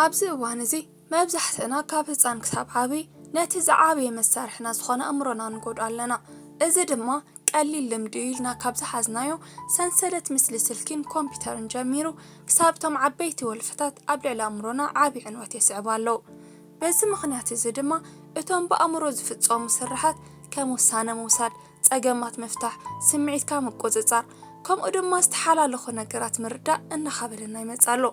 ኣብዚ እዋን እዚ መብዛሕትእና ካብ ህፃን ክሳብ ዓብዪ ነቲ ዝዓበየ መሳርሕና ዝኾነ ኣእምሮና ንጎድኦ ኣለና። እዚ ድማ ቀሊል ልምዲ እዩ ኢልና ካብ ዝሓዝናዮ ሰንሰለት ምስሊ ስልኪን ኮምፒውተርን ጀሚሩ ክሳብ እቶም ዓበይቲ ወልፍታት ኣብ ልዕሊ ኣእምሮና ዓብዪ ዕንወት የስዕቡ ኣለዉ። በዚ ምኽንያት እዚ ድማ እቶም ብኣእምሮ ዝፍፀሙ ስርሓት ከም ውሳነ ምውሳድ፣ ፀገማት ምፍታሕ፣ ስምዒትካ ምቁፅፃር፣ ከምኡ ድማ ዝተሓላለኹ ነገራት ምርዳእ እናኻበደና ይመፅእ ኣሎ።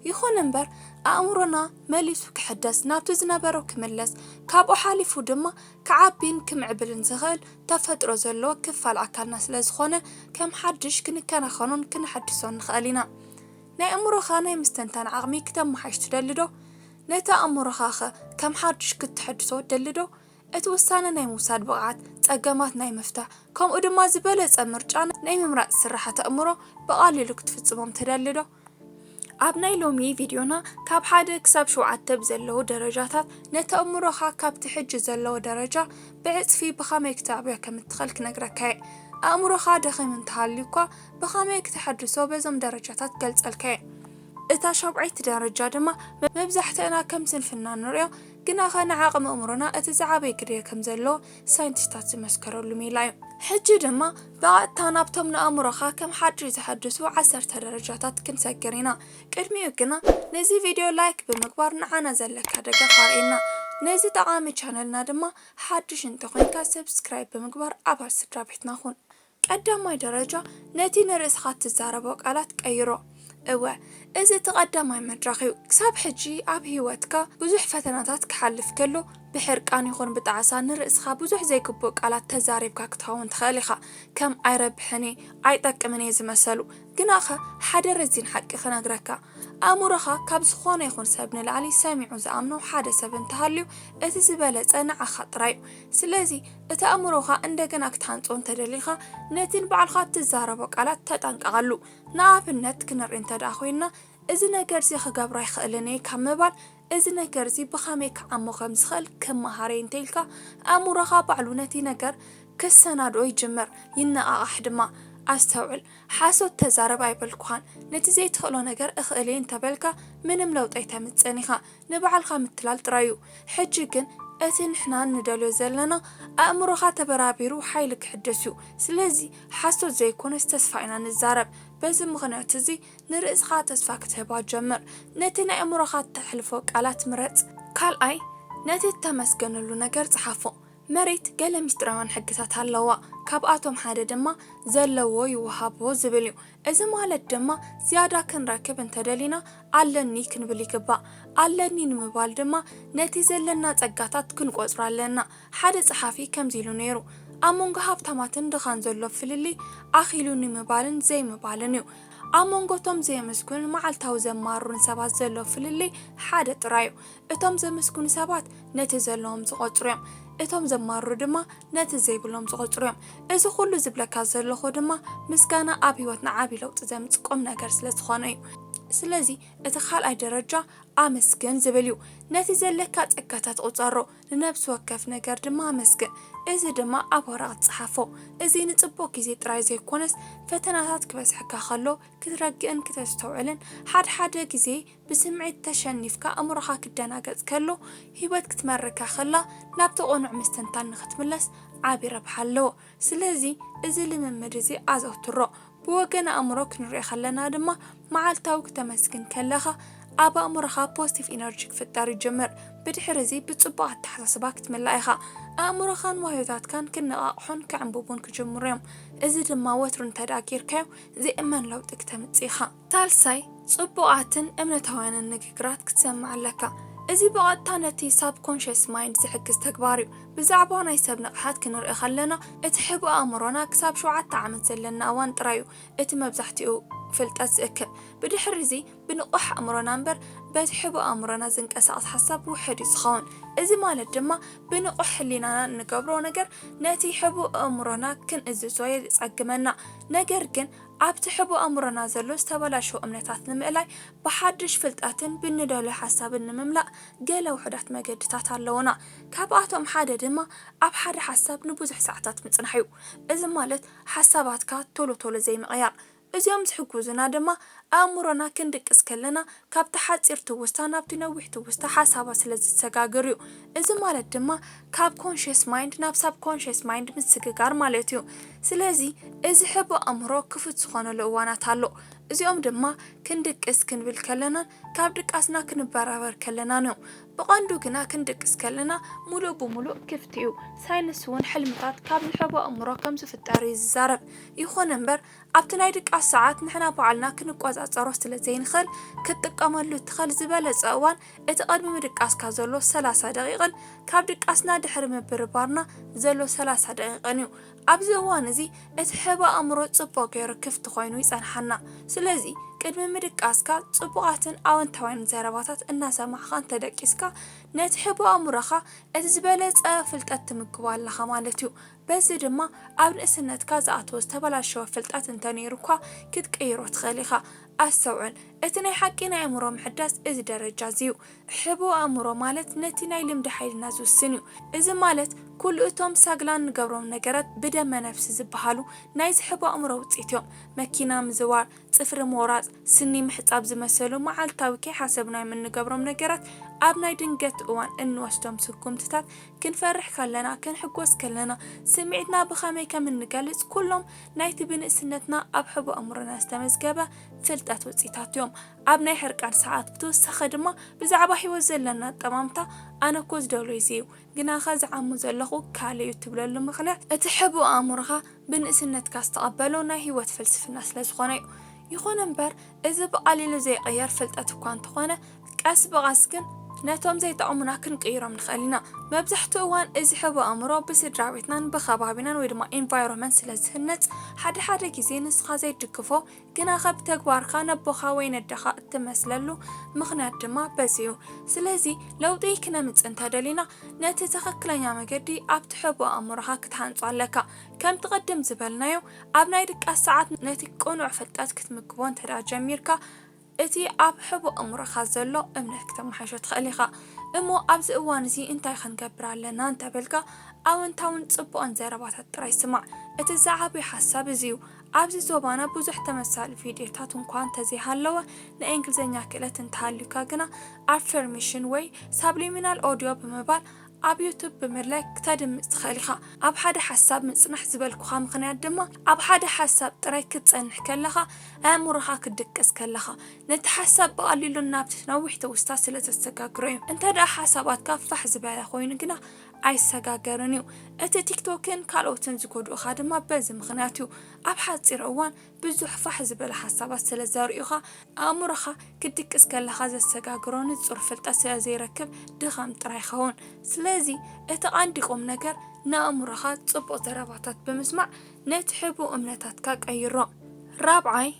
ይኹን እምበር ኣእምሮና መሊሱ ክሕደስ፣ ናብቲ ዝነበሮ ክምለስ፣ ካብኡ ሓሊፉ ድማ ክዓቢን ክምዕብልን ዝኽእል ተፈጥሮ ዘለዎ ክፋል ኣካልና ስለ ዝኾነ ከም ሓድሽ ክንከናኸኖን ክነሐድሶን ንኽእል ኢና። ናይ ኣእምሮኻ ናይ ምስትንታን ዓቕሚ ክተመሓይሽ ትደሊ ዶ? ነቲ ኣእምሮኻኸ ከም ሓድሽ ክተሐድሶ ትደሊ ዶ? እቲ ውሳነ ናይ ምውሳድ ብቕዓት፣ ጸገማት ናይ ምፍታሕ፣ ከምኡ ድማ ዝበለጸ ምርጫ ናይ ምምራጽ ስርሓት ኣእምሮ ብቐሊሉ ክትፍጽሞም ትደሊ ዶ? ኣብ ናይ ሎሚ ቪድዮና ካብ ሓደ ክሳብ ሸውዓተ ብዘለዉ ደረጃታት ነቲ ኣእምሮኻ ካብቲ ሕጂ ዘለዎ ደረጃ ብዕጽፊ ብኸመይ ክተዕብዮ ከም እትኽእል ክነግረካ እየ። ኣእምሮኻ ደኺሙ እንተሃልዩ እኳ ብኸመይ ክተሐድሶ በዞም ደረጃታት ክገልጸልካ እየ። እታ ሻብዓይቲ ደረጃ ድማ መብዛሕትእና ከም ስንፍና ንርእዮ፣ ግናኸ ንዓቕሚ ኣእምሮና እቲ ዝዓበየ ግደ ከም ዘለዎ ሳይንቲስታት ዝመስከረሉ ሜላ እዩ። ሕጂ ድማ ብቐጥታ ናብቶም ንኣእምሮኻ ከም ሓድሽ ዘሐድሱ ዓሰርተ ደረጃታት ክንሰግር ኢና። ቅድሚኡ ግና ነዚ ቪድዮ ላይክ ብምግባር ንዓና ዘለካ ደገፍ ኣርእየና። ነዚ ጠቓሚ ቻነልና ድማ ሓድሽ እንተኾይንካ ሰብስክራይብ ብምግባር ኣባል ስድራ ቤትና ኩን። ቀዳማይ ደረጃ ነቲ ንርእስኻ እትዛረቦ ቃላት ቀይሮ። እወ፣ እዚ እቲ ቀዳማይ መድረኽ እዩ። ክሳብ ሕጂ ኣብ ህይወትካ ብዙሕ ፈተናታት ክሓልፍ ከሎ፣ ብሕርቃን ይኹን ብጣዕሳ ንርእስኻ ብዙሕ ዘይግቡእ ቃላት ተዛሪብካ ክትኸውን ትኽእል ኢኻ። ከም "ኣይረብሕን እየ"፣ "ኣይጠቅምን እየ" ዝመሰሉ። ግናኸ ሓደ ረዚን ሓቂ ክነግረካ፣ ኣእምሮኻ ካብ ዝኾነ ይኹን ሰብ ንላዕሊ ሰሚዑ ዝኣምኖ ሓደ ሰብ እንተሃልዩ፣ እቲ ዝበለጸ ንዓኻ ጥራይ እዩ። ስለዚ እቲ ኣእምሮኻ እንደገና ክትሃንጾ እንተደሊኻ፣ ነቲ ንባዕልኻ እትዛረቦ ቃላት ተጠንቀቐሉ። ንኣብነት ክንርኢ እንተ ደኣ ኮይንና፣ "እዚ ነገርዚ ክገብሮ ኣይኽእልን እየ" ካብ ምባል፣ "እዚ ነገርዚ ብኸመይ ክዓሞ ከም ዝኽእል ክመሃር እየ" እንተ ኢልካ፣ ኣእምሮኻ ባዕሉ ነቲ ነገር ክሰናድኦ ይጅምር፣ ይነቓቓሕ ድማ። ኣስተውዕል፣ ሓሶት ተዛረብ ኣይበልኩኻን። ነቲ ዘይትኽእሎ ነገር እኽእል እየ እንተበልካ፣ ምንም ለውጢ ኣይተምጽእን ኢኻ። ንባዕልኻ ምትላል ጥራይ እዩ። ሕጂ ግን እቲ ንሕና ንደልዮ ዘለና ኣእምሮኻ ተበራቢሩ ሓይሊ ክሕድስ እዩ። ስለዚ ሓሶት ዘይኮነስ ተስፋ ኢና ንዛረብ። በዚ ምኽንያት እዚ ንርእስኻ ተስፋ ክትህባ ጀምር። ነቲ ናይ ኣእምሮኻ እተሕልፎ ቃላት ምረጽ። ካልኣይ፣ ነቲ እተመስገነሉ ነገር ጽሓፎ። መሬት ገለ ምስጢራውያን ሕግታት ኣለዋ። ካብኣቶም ሓደ ድማ "ዘለዎ ይወሃቦ" ዝብል እዩ። እዚ ማለት ድማ ዝያዳ ክንረክብ እንተደሊና "ኣለኒ" ክንብል ይግባእ። "ኣለኒ" ንምባል ድማ ነቲ ዘለና ጸጋታት ክንቆጽሮ ኣለና። ሓደ ጸሓፊ ከምዚ ኢሉ ነይሩ፣ "ኣብ መንጎ ሃብታማትን ድኻን ዘሎ ፍልልይ ኣኺሉ ንምባልን ዘይምባልን እዩ። ኣብ መንጎ እቶም ዘየመስግኑን መዓልታዊ ዘማርሩን ሰባት ዘሎ ፍልልይ ሓደ ጥራይ እዩ። እቶም ዘመስግኑ ሰባት ነቲ ዘለዎም ዝቖጽሩ እዮም፣ እቶም ዘማርሩ ድማ ነቲ ዘይብሎም ዝቖጽሩ እዮም። እዚ ኩሉ ዝብለካ ዘለኹ ድማ ምስጋና ኣብ ህይወትና ዓቢ ለውጢ ዘምጽእ ቁም ነገር ስለ ዝኾነ እዩ። ስለዚ እቲ ካልኣይ ደረጃ ኣመስግን ዝብል እዩ። ነቲ ዘለካ ጸጋታት ቁጸሮ፣ ንነፍሲ ወከፍ ነገር ድማ ኣመስግን። እዚ ድማ ኣብ ወረቐት ጸሓፎ። እዚ ንጽቡቕ ግዜ ጥራይ ዘይኮነስ ፈተናታት ክበዝሐካ ከሎ ክትረግእን ክተስተውዕልን፣ ሓድሓደ ግዜ ብስምዒት ተሸኒፍካ ኣእምሮኻ ክደናገጽ ከሎ፣ ህይወት ክትመረካ ከላ ናብቲ ቅኑዕ ምስትንታን ንኽትምለስ ዓቢ ረብሓ ኣለዎ። ስለዚ እዚ ልምምድ እዚ ኣዘውትሮ። ብወገን ኣእምሮ ክንሪኦ ከለና ድማ፣ መዓልታዊ ክተመስግን ከለኻ ኣብ ኣእምሮኻ ፖዚቲቭ ኢነርጂ ክፍጠር ይጅምር። ብድሕሪ እዚ ብጽቡቕ ኣተሓሳስባ ክትምላእ ኢኻ። ኣእምሮኻን ዋህዮታትካን ክነቓቕሑን ክዕንብቡን ክጅምሩ እዮም። እዚ ድማ ወትሩ እንተ ደኣ ጌርካዮ ዝእመን ለውጢ ክተምጽእ ኢኻ። ሳልሳይ፣ ጽቡቓትን እምነታውያንን ንግግራት ክትሰምዕ ኣለካ። እዚ ብቐጥታ ነቲ ሳብኮንሽስ ማይንድ ዝሕግዝ ተግባር እዩ። ብዛዕባ ናይ ሰብ ንቕሓት ክንርኢ ከለና፣ እቲ ሕቡእ ኣእምሮና ክሳብ ሸውዓተ ዓመት ዘለና እዋን ጥራይ እዩ እቲ መብዛሕትኡ ፍልጠት ዝእክብ። ብድሕሪ እዚ ብንቑሕ ኣእምሮና እምበር በቲ ሕቡእ ኣእምሮና ዝንቀሳቐስ ሓሳብ ውሑድ እዩ ዝኸውን። እዚ ማለት ድማ ብንቑሕ ሕሊናና እንገብሮ ነገር ነቲ ሕቡእ ኣእምሮና ክንእዝዞ የጸግመና። ነገር ግን ኣብቲ ሕቡእ ኣእምሮና ዘሎ ዝተበላሸወ እምነታት ንምእላይ ብሓድሽ ፍልጠትን ብንደልዮ ሓሳብን ንምምላእ ገለ ውሑዳት መገድታት ኣለዉና። ካብኣቶም ሓደ ድማ ኣብ ሓደ ሓሳብ ንብዙሕ ሰዓታት ምጽናሕ እዩ። እዚ ማለት ሓሳባትካ ቶሎ ቶሎ ዘይምቕያር። እዚኦም ዝሕግዙና ድማ ኣእምሮና ክንድቅስ ከለና ካብቲ ሓጺር ትውስታ ናብቲ ነዊሕ ትውስታ ሓሳባት ስለ ዝሰጋግር እዩ። እዚ ማለት ድማ ካብ conscious mind ናብ subconscious mind ምስግጋር ማለት እዩ። ስለዚ እዚ ሕቡእ ኣእምሮ ክፉት ዝኾነሉ እዋናት ኣሎ። እዚኦም ድማ ክንድቅስ ክንብል ከለናን ካብ ድቃስና ክንበራበር ከለናን እዮም። ብቐንዱ ግና ክንድቅስ ከለና ሙሉእ ብሙሉእ ክፍቲ እዩ። ሳይንስ እውን ሕልምታት ካብ ዝሕቡእ ኣእምሮ ከም ዝፍጠር እዩ ዝዛረብ። ይኹን እምበር ኣብቲ ናይ ድቃስ ሰዓት ንሕና ባዕልና ክንቆጻጸሮ ስለ ዘይንኽእል፣ ክትጥቀመሉ እትኽእል ዝበለጸ እዋን እቲ ቅድሚ ምድቃስካ ዘሎ ሰላሳ ደቂቕን ካብ ድቃስና ድሕሪ ምብርባርና ዘሎ ሰላሳ ደቂቕን እዩ። ኣብዚ እዋን እዚ እቲ ሕቡእ ኣእምሮ ጽቡቕ ገይሩ ክፍቲ ኮይኑ ይጸንሓና። ስለዚ ቅድሚ ምድቃስካ ጽቡቓትን ኣወንታውያን ዘረባታት እናሰማዕኻን ተደቂስካ ነቲ ሕቡእ ኣእምሮኻ እቲ ዝበለጸ ፍልጠት ትምግቦ ኣለኻ ማለት እዩ። በዚ ድማ ኣብ ንእስነትካ ዝኣተወ ዝተበላሸወ ፍልጠት እንተነይሩኳ ክትቅይሮ ትኽእል ኢኻ። ኣስተውዕል፣ እቲ ናይ ሓቂ ናይ ኣእምሮ ምሕዳስ እዚ ደረጃ እዚ እዩ። ሕቡእ ኣእምሮ ማለት ነቲ ናይ ልምዲ ሓይልና ዝውስን እዩ። እዚ ማለት ኩሉ እቶም ሳግላ እንገብሮም ነገራት ብደመ ነፍሲ ዝበሃሉ ናይዚ ሕቡእ ኣእምሮ ውፅኢት እዮም። መኪና ምዝዋር፣ ፅፍሪ ምቑራፅ፣ ስኒ ምሕፃብ ዝመሰሉ መዓልታዊ ከይሓሰብናዮም እንገብሮም ነገራት ኣብ ናይ ድንገት እዋን እንወስዶም ስጉምትታት ክንፈርሕ ከለና፣ ክንሕጎስ ከለና፣ ስምዒትና ብኸመይ ከም እንገልጽ፣ ኩሎም ናይቲ ብንእስነትና ኣብ ሕቡእ ኣእምሮና ዝተመዝገበ ፍልጠት ውጽኢታት እዮም። ኣብ ናይ ሕርቃን ሰዓት፣ ብተወሳኺ ድማ ብዛዕባ ህይወት ዘለና ኣጠማምታ፣ ኣነ እኮ ዝደልዮ እዚ እዩ፣ ግናኸ ዝዓሙ ዘለኹ ካልእ እዩ ትብለሉ ምኽንያት፣ እቲ ሕቡእ ኣእምሮኻ ብንእስነትካ ዝተቐበሎ ናይ ህይወት ፍልስፍና ስለ ዝኾነ እዩ። ይኹን እምበር፣ እዚ ብቐሊሉ ዘይቕየር ፍልጠት እኳ እንተኾነ፣ ቀስ ብቐስ ግን ነቶም ዘይጠቕሙና ክንቅይሮም ንኽእል ኢና። መብዛሕትኡ እዋን እዚ ሕቡእ ኣእምሮ ብስድራ ቤትናን ብኸባቢናን ወይ ድማ ኢንቫይሮንመንት ስለ ዝህነጽ፣ ሓደ ሓደ ግዜ ንስኻ ዘይትድግፎ ግናኸ ብተግባርካ ነቦኻ ወይ ነደኻ እትመስለሉ ምኽንያት ድማ በዚ እዩ። ስለዚ ለውጢ ክነምጽእ እንተደሊና፣ ነቲ ትኽክለኛ መገዲ ኣብቲ ሕቡእ ኣእምሮኻ ክትሃንጾ ኣለካ። ከምቲ ቅድም ዝበልናዮ፣ ኣብ ናይ ድቃስ ሰዓት ነቲ ቅኑዕ ፍልጠት ክትምግቦ እንተ ደኣ ጀሚርካ፣ እቲ ኣብ ሕቡእ ኣእምሮኻ ዘሎ እምነት ክተመሓይሾ ትኽእል ኢኻ። እሞ ኣብዚ እዋን እዚ እንታይ ክንገብር ኣለና እንተ በልካ፣ ኣወንታውን ጽቡቕን ዘረባታት ጥራይ ስማዕ። እቲ ዝዓበየ ሓሳብ እዚ እዩ። ኣብዚ ዞባና ብዙሕ ተመሳሳሊ ቪድዮታት እንኳ እንተዘይሃለወ፣ ናይ እንግሊዝኛ ክእለት እንተሃልዩካ ግና ኣፈርሜሽን ወይ ሳብሊሚናል ኦድዮ ብምባል ኣብ ዩቱብ ብምድላይ ክተድምጽ ትኽእል ኢኻ። ኣብ ሓደ ሓሳብ ምጽናሕ ዝበልኩኻ ምኽንያት ድማ፣ ኣብ ሓደ ሓሳብ ጥራይ ክትጸንሕ ከለኻ፣ ኣእምሮኻ ክትድቅስ ከለኻ፣ ነቲ ሓሳብ ብቐሊሉ ናብቲ ነዊሕ ትውስታ ስለ ዘሰጋግሮ እዩ። እንተ ደኣ ሓሳባትካ ፋሕ ዝበለ ኮይኑ ግና፣ ኣይሰጋገርን እዩ። እቲ ቲክቶክን ካልኦትን ዝጎድኡኻ ድማ በዚ ምኽንያት እዩ። ኣብ ሓጺር እዋን ብዙሕ ፋሕ ዝበለ ሓሳባት ስለ ዘርእዩኻ፣ ኣእምሮኻ ክትድቅስ ከለኻ ዘሰጋግሮ ንጹር ፍልጠት ስለ ዘይረክብ ድኻም ጥራይ ይኸውን። ስለዚ እቲ ቀንዲ ቁም ነገር ንኣእምሮኻ ጽቡቕ ዘረባታት ብምስማዕ ነቲ ሕቡእ እምነታትካ ቀይሮ። ራብዓይ፣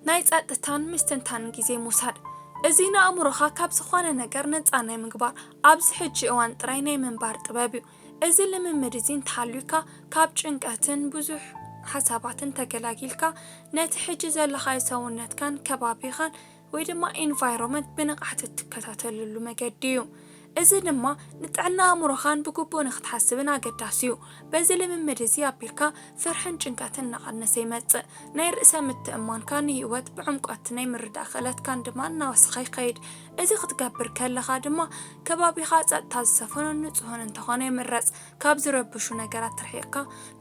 ናይ ጸጥታን ምስትንታንን ግዜ ምውሳድ። እዚ ንኣእምሮኻ ካብ ዝኾነ ነገር ነጻ ናይ ምግባር፣ ኣብዚ ሕጂ እዋን ጥራይ ናይ ምንባር ጥበብ እዩ። እዚ ልምምድ እዚ እንተሃልዩካ፣ ካብ ጭንቀትን ብዙሕ ሓሳባትን ተገላጊልካ፣ ነቲ ሕጂ ዘለኻዮ ሰውነትካን ከባቢኻን ወይ ድማ ኢንቫይሮንመንት ብንቕሓት እትከታተለሉ መገዲ እዩ። እዚ ድማ ንጥዕና ኣእምሮኻን ብግቡእ ንኽትሓስብን ኣገዳሲ እዩ። በዚ ልምምድ እዚ ኣቢልካ፣ ፍርሕን ጭንቀትን እናቐነሰ ይመጽእ። ናይ ርእሰ ምትእምማንካ ንህይወት ብዕምቆት ናይ ምርዳእ ክእለትካን ድማ እናወሰኸ ይኸይድ። እዚ ክትገብር ከለኻ ድማ፣ ከባቢኻ ጸጥታ ዝሰፈኖን ንጹህን እንተኾነ ይምረጽ። ካብ ዝረብሹ ነገራት ርሒቕካ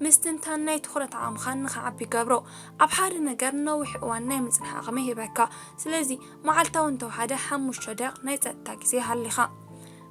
ምስትንታን ናይ ትኹረት ዓቕምኻን ንኽዓቢ ይገብሮ። ኣብ ሓደ ነገር ነዊሕ እዋን ናይ ምጽናሕ ዓቕሚ ይህበካ። ስለዚ፣ መዓልታዊ እንተወሓደ ሓሙሽተ ደቂቕ ናይ ጸጥታ ግዜ ሃልኻ።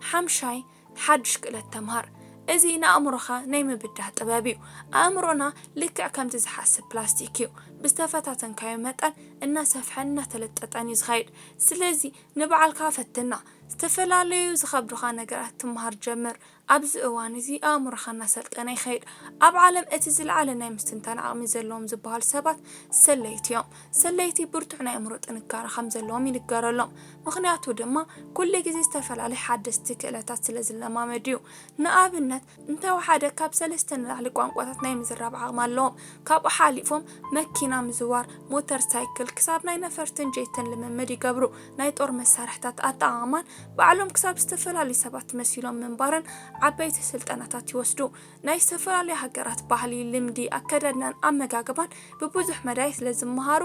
ሓምሻይ፣ ሓድሽ ክእለት ተምሃር። እዚ ንኣእምሮኻ ናይ ምብዳህ ጥበብ እዩ። ኣእምሮና ልክዕ ከምቲ ዝሓስብ ፕላስቲክ እዩ። ብዝተፈታተንካዮ መጠን እናሰፍሐን እናተለጠጠን እዩ ዝኸይድ። ስለዚ ንባዕልካ ፈትና። ዝተፈላለዩ ዝኸብዱኻ ነገራት ትምሃር ጀምር። ኣብዚ እዋን እዚ ኣእምሮኻ እናሰልጠነ ይኸይድ። ኣብ ዓለም እቲ ዝለዓለ ናይ ምስትንታን ዓቕሚ ዘለዎም ዝበሃሉ ሰባት ሰለይቲ እዮም። ሰለይቲ ብርቱዕ ናይ ኣእምሮ ጥንካረ ከም ዘለዎም ይንገረሎም። ምኽንያቱ ድማ ኩሉ ግዜ ዝተፈላለዩ ሓደስቲ ክእለታት ስለ ዝለማመዱ እዩ። ንኣብነት፣ እንተወሓደ ካብ ሰለስተ ንላዕሊ ቋንቋታት ናይ ምዝራብ ዓቕሚ ኣለዎም። ካብኡ ሓሊፎም መኪና መኪና ምዝዋር፣ ሞተር ሳይክል ክሳብ ናይ ነፈርትን ጄትን ልምምድ ይገብሩ። ናይ ጦር መሳርሕታት ኣጠቓቕማን ባዕሎም ክሳብ ዝተፈላለዩ ሰባት መሲሎም ምንባርን ዓበይቲ ስልጠናታት ይወስዱ። ናይ ዝተፈላለዩ ሃገራት ባህሊ፣ ልምዲ፣ ኣከዳድናን ኣመጋግባን ብብዙሕ መዳይ ስለ ዝመሃሩ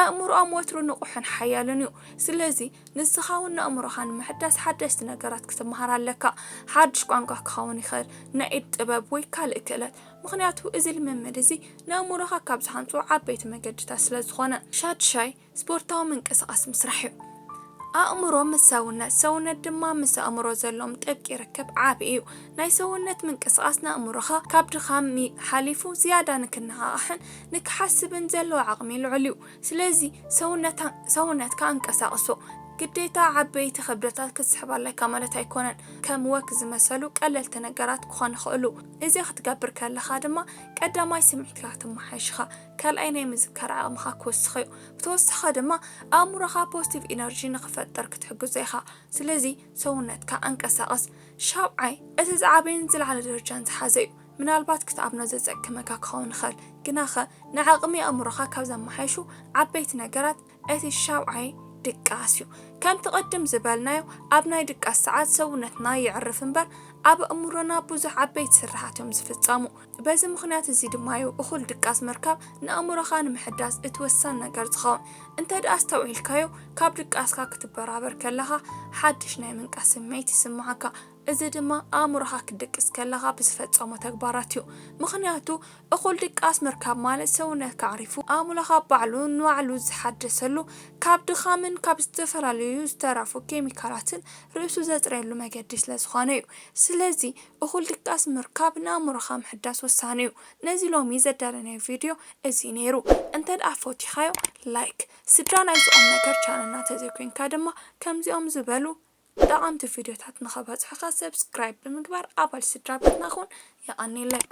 ኣእምሮኦም ወትሩ ንቑሕን ሓያልን እዩ። ስለዚ ንስኻ እውን ንኣእምሮኻ ንምሕዳስ ሓደስቲ ነገራት ክትመሃር ኣለካ። ሓድሽ ቋንቋ ክኸውን ይኽእል፣ ናይ ኢድ ጥበብ ወይ ካልእ ክእለት። ምኽንያቱ እዚ ልምምድ እዚ ንኣእምሮኻ ካብ ዝሃንጹ ዓበይቲ መገድታት ስለ ዝኾነ። ሻድሻይ ስፖርታዊ ምንቅስቓስ ምስራሕ እዩ። ኣእምሮ ምስ ሰውነት፣ ሰውነት ድማ ምስ ኣእምሮ ዘለዎም ጥብቂ ርክብ ዓቢ እዩ። ናይ ሰውነት ምንቅስቓስ ንኣእምሮኻ ካብ ድኻም ሚ-፣ ሓሊፉ ዝያዳ ንክነቓቕሕን ንክሓስብን ዘለዎ ዓቕሚ ልዑል እዩ። ስለዚ ሰውነታ-፣ ሰውነትካ ኣንቀሳቕሶ። ግዴታ ዓበይቲ ክብደታት ክትስሕብ ኣለካ ማለት ኣይኮነን። ከም ወክ ዝመሰሉ ቀለልቲ ነገራት ክኾኑ ይኽእሉ። እዚ ክትገብር ከለኻ ድማ ቀዳማይ ስምዒትካ ክትመሓየሽ ኢኻ፣ ካልኣይ ናይ ምዝካር ዓቕምኻ ክውስኽ እዩ። ብተወሳኺ ድማ ኣእምሮኻ ፖዚቲቭ ኢነርጂ ንኽፈጥር ክትሕግዞ ኢኻ። ስለዚ ሰውነትካ ኣንቀሳቕስ። ሻብዓይ፣ እቲ ዝዓበየን ዝለዓለ ደረጃን ዝሓዘ እዩ። ምናልባት ክትኣምኖ ዘጸግመካ ክኸውን ይኽእል፣ ግናኸ ንዓቕሚ ኣእምሮኻ ካብ ዘመሓየሹ ዓበይቲ ነገራት እቲ ሻብዓይ ድቃስ እዩ። ከምቲ ቅድም ዝበልናዮ፣ ኣብ ናይ ድቃስ ሰዓት ሰውነትና የዕርፍ እምበር ኣብ ኣእምሮና ብዙሕ ዓበይቲ ስርሓት እዮም ዝፍጸሙ። በዚ ምኽንያት እዚ ድማ እዩ እኹል ድቃስ ምርካብ ንኣእምሮኻ ንምሕዳስ እቲ ወሳኒ ነገር ዝኸውን። እንተ ደኣ ኣስተውዒልካዮ፣ ካብ ድቃስካ ክትበራበር ከለኻ ሓድሽ ናይ ምንቃስ ስምዒት ይስምዓካ። እዚ ድማ ኣእምሮኻ ክትድቅስ ከለኻ ብዝፈጸሞ ተግባራት እዩ። ምኽንያቱ እኹል ድቃስ ምርካብ ማለት ሰውነትካ ኣዕሪፉ፣ ኣእምሮኻ ባዕሉ ንባዕሉ ዝሓደሰሉ፣ ካብ ድኻምን ካብ ዝተፈላለዩ ዝተረፉ ኬሚካላትን ርእሱ ዘጽርየሉ መገዲ ስለ ዝኾነ እዩ። ስለዚ እኹል ድቃስ ምርካብ ንኣእምሮኻ ምሕዳስ ወሳኒ እዩ። ነዚ ሎሚ ዘዳለናዮ ቪድዮ እዚ ነይሩ። እንተ ደኣ ፈቲኻዮ ላይክ፣ ስድራ ናይዚ ቁም ነገር ቻነልና ተዘይኮይንካ ድማ ከምዚኦም ዝበሉ ጠቓምቲ ቪድዮታት ንኸበጽሑኻ ሰብስክራይብ ብምግባር ኣባል ስድራ ቤትና ኩን። የቐንየለይ።